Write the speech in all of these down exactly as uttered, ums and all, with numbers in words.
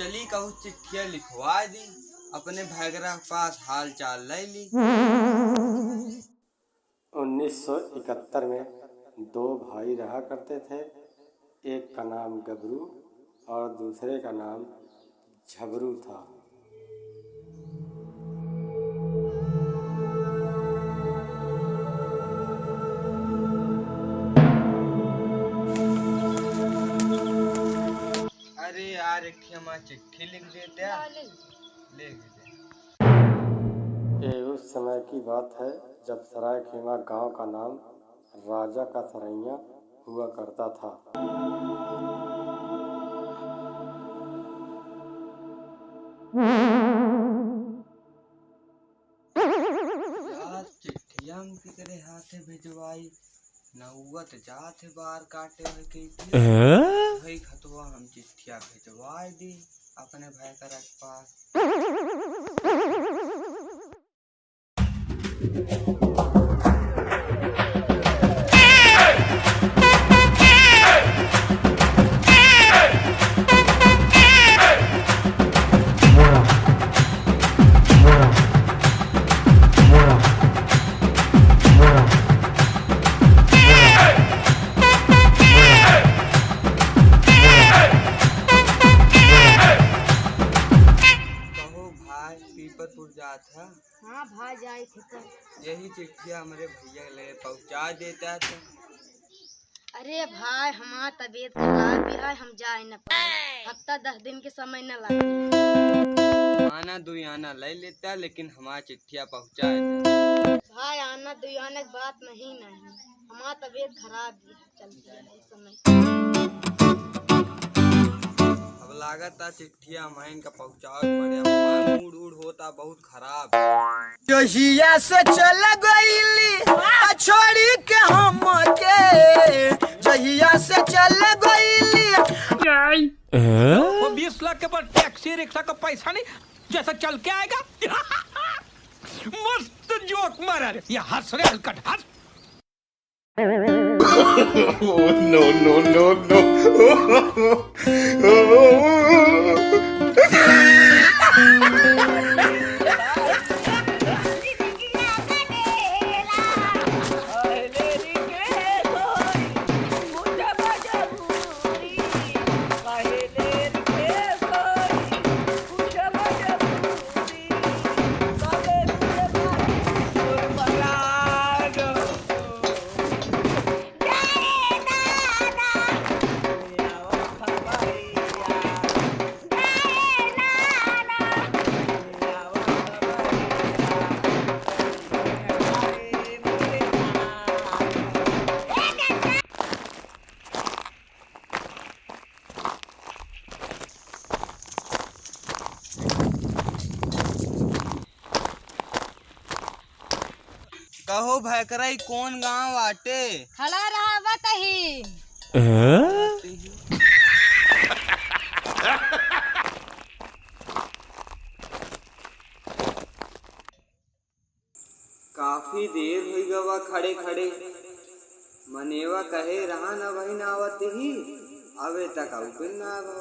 चली कहूँ चिट्ठिया लिखवा दी, अपने भैकरा के पास हाल चाल ले ली। उन्नीस सौ इकहत्तर में दो भाई रहा करते थे, एक का नाम गबरू और दूसरे का नाम झबरू था। अरे यार, एक ठे हमार चिट्ठी लिख देते यार। हाँ, लिख दे। लिख दे। ये उस समय की बात है, जब सरायखेमा गांव का नाम राजा का सरैया हुआ करता था। यार, चिट्ठिया हम केकरे हाथे भिजवाई? नौआ त जात है बार काटे है के की। हैं? वही खतवा हम चिट्ठिया भिजवाई दी अपने भैकरा के पास। कहो भाई, पीपरपुर जात है? हाँ भाई, जाए थे तो। यही चिट्ठिया हमरे भैया ले पहुँचा देता तो। अरे भाई, हमार तबीयत खराब भी है, हम जाए न पाए। हफ्ता दस दिन के समय न लगे। आना दुई आना ले लेता, लेकिन हमार चिट्ठिया पहुँचा देता। भाई, आना दुई आना के बात नहीं, नहीं, हमार तबीयत खराब भी है, चलते हैं इस समय। अब लागत है चिट्ठिया हमहिन का पहुँचावे के पड़े। हमार मूड उड होता बहुत खराब। जहिया से चल गईली आ छोड़ी के हमके, जहिया से चल गईली। वो बीस लाख के बाद टैक्सी रिक्शा का पैसा नहीं, जैसा चल के आएगा। मस्त जोक मारा रे, ये हंस रे हलकट, हंस। Oh, no, no, no, no। कहो भैकरा, ई कौन गाँव आटे? खड़ा रहा, आवत ही। काफी देर होइ गवा खड़े खड़े। मनेवा कहे रहा न बहिन आवत ही, अबे तक अउपिन ना आवा।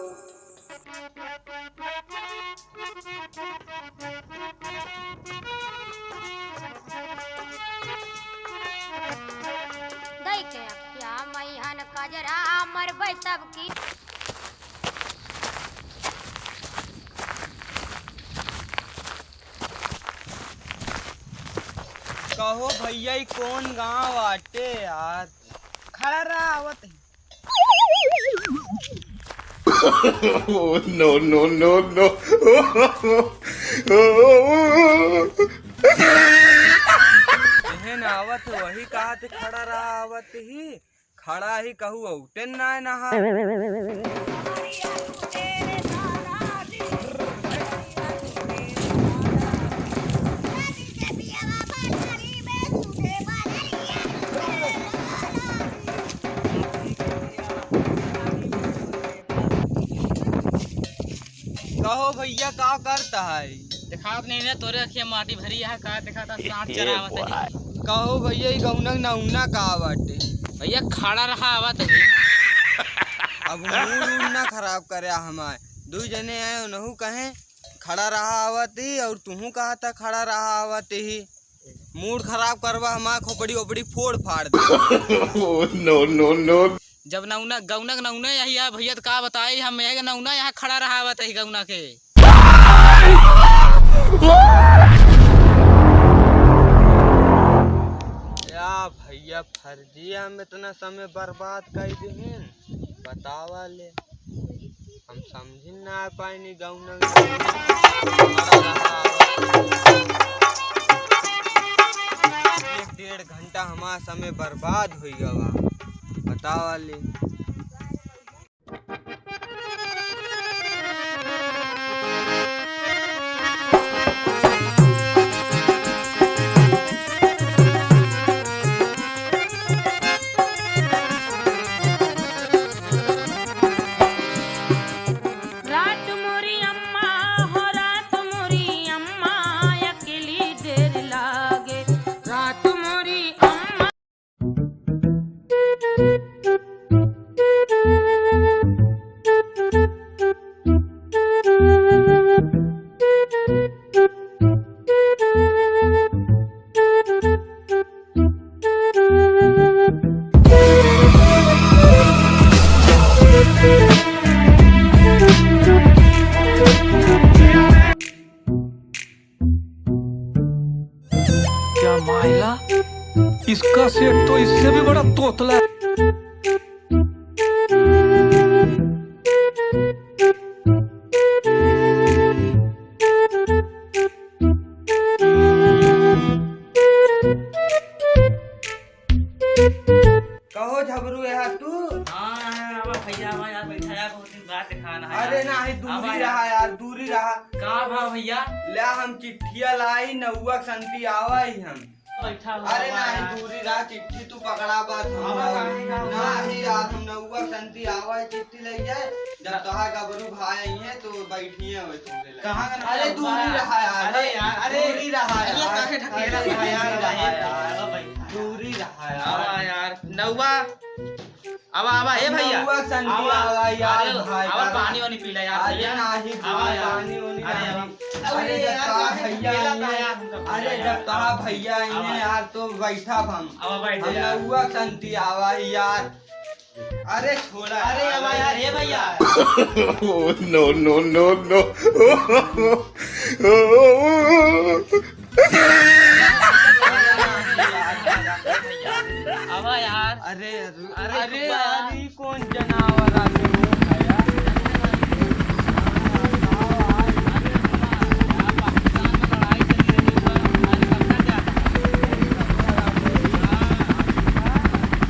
दई के अखिया मैहन कजरा मरबै सबकी। कहो भैया, ई कौन गाँव आटे यार? खड़ा रहा, आवत ही। Oh, no, no, no, no। एहन आवत वही कहत खड़ा रहा, आवत ही। खड़ा ही कहू अउटेन नाय नहा। कहो भैया, का करता है? देखात नहीं ने, तोरे अखिया माटी भरी है, का देखाता, सांप चरावत है। कहो भैया, ई गौनक नमूना का बाटे? भैया, खड़ा रहा, आवत है। अब मूड उड ना खराब करे हमार। दुइ जने आए, उनहू कहे, "खड़ा रहा आवत ही," और तुहू कहा था, "खड़ा रहा आवत ही।" मूड खराब करबा, हमार खोपड़ी ओपड़ी फोड़ फाड़ दे। Oh, no, no, no। जब नौना, गौना के नौना यही है भैया, तो का बताई हम, यही के नौना यहाँ खड़ा रहा आवत ही गौना के। या भैया, फर्जी हम इतना समय बर्बाद कर दिहिन, बतावा ले। हम समझिन ना पाइनी गौना। एक डेढ़ घंटा हमार समय बर्बाद होइ गवा, बतावा ले। रात मोरी अम्मा हो, रात मोरी अम्मा, अकेली देर लागे। रात मोरी अम्मा। क्या मायला, इसका सेठ तो इससे भी बड़ा तोतला है। कहो झबरू, यहाँ तू? हाँ, हाँ, आवा भैया, आवा यार, बैठा यार, बहुत दिन बाद देखा ना है अरे यार। नहीं, दूरी आवा यार। रहा यार, दूरी रहा। का भा भैया? ल्या हम चिट्ठिया लाई, नौवा के संती आवा ही हम। बैठा हो, अरे आवा नहीं, यार। दूरी रहा, चिट्ठी तू पकड़ा बात हम। आवा, आवा, आवा। नहीं यार, हम नौवा के संती आवा ही चिट्ठी ले जाए। जब तोहार गबरू भाई आई है तो बैठिए हो तुम। कहाँ का अरे नंबर दूरी बा? रहा यार, अरे यार, अरे दूरी रहा अरे यार, काहे ढकेला अरे था यार, दूरी रहा भाई, यार, आवा भाई। दूरी रहा यार। आवा यार, नौवा, आवा, आवा, ए भैया, नौवा संगी आवा, आवा यार, अरे, भाई आवा, का पानी वानी पी ले यार, अरे भैया। नाही, आवा यार। पानी वानी अरे, नाही। आवा। अरे, अरे, जब यार, कहा काहे भैया ढकेला था आई है, यार, हमका अरे, भैया जब यार, कहा आवा। भैया आई आवा। है यार, तो बैठा हम। आवा, बैठ हम जा यार। नौवा संती आवा यार। अरे छोड़ा अरे यार, आवा यार, ए भैया। Oh, no, no, no, no। आवा यार। अरे, अरे, अरे रुक यार, यार। ई कौन जनावर आदमी हो भैया?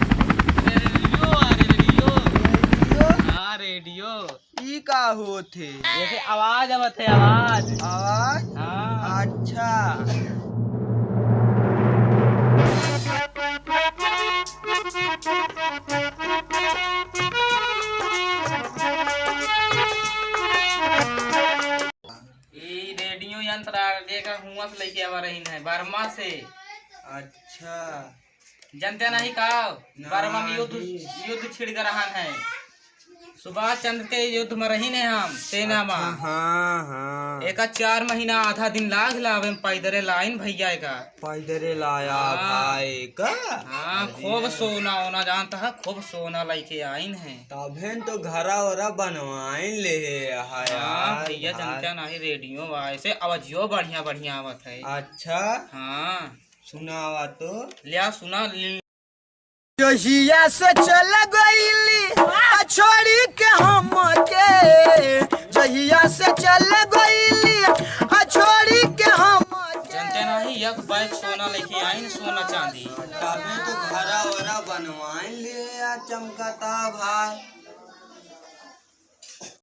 रेडियो, अरे रेडियो। रेडियो? हाँ, रेडियो। ई का होत है? जैसे आवाज आवत है, आवाज। आवाज? हाँ। अच्छा। ई रेडियो यंत्र आगे का हुआं से लेके आवा रहीन है, बर्मा से। अच्छा। जनते नहीं का? ना बर्मा में युद्ध, ही। युद्ध छिड़ के रहन है। सुभाष चंद्र के युद्ध में रहीन है हम, सेना अच्छा, में। हाँ, हाँ। एका चार महीना आधा दिन लाग लावे में पैदरे लाइन भैया का। पैदरे लाया हाँ। भाई का? हाँ, अरे। खूब सोना ओना जानता है, खूब सोना लेके आइन है। तबे न तो घरा ओरा बनवाइन ले है, हाँ, यार, भैया, भाई। जनता नहीं, रेडियो बा, ऐसे आवाजियो बढ़िया, बढ़िया आवत है। अच्छा। हाँ। सुनावा तो। लिया, सुना, लि- जहिया से चल गईली, आ, छोड़ी के हमके, जहिया से चल गईली, आ, छोड़ी के हमके। जनते नहीं, एक बैग सोना लेके आइन, सोना चांदी। तबे तो घरा ओरा बनवाइन ले, आ, चमकता भाई।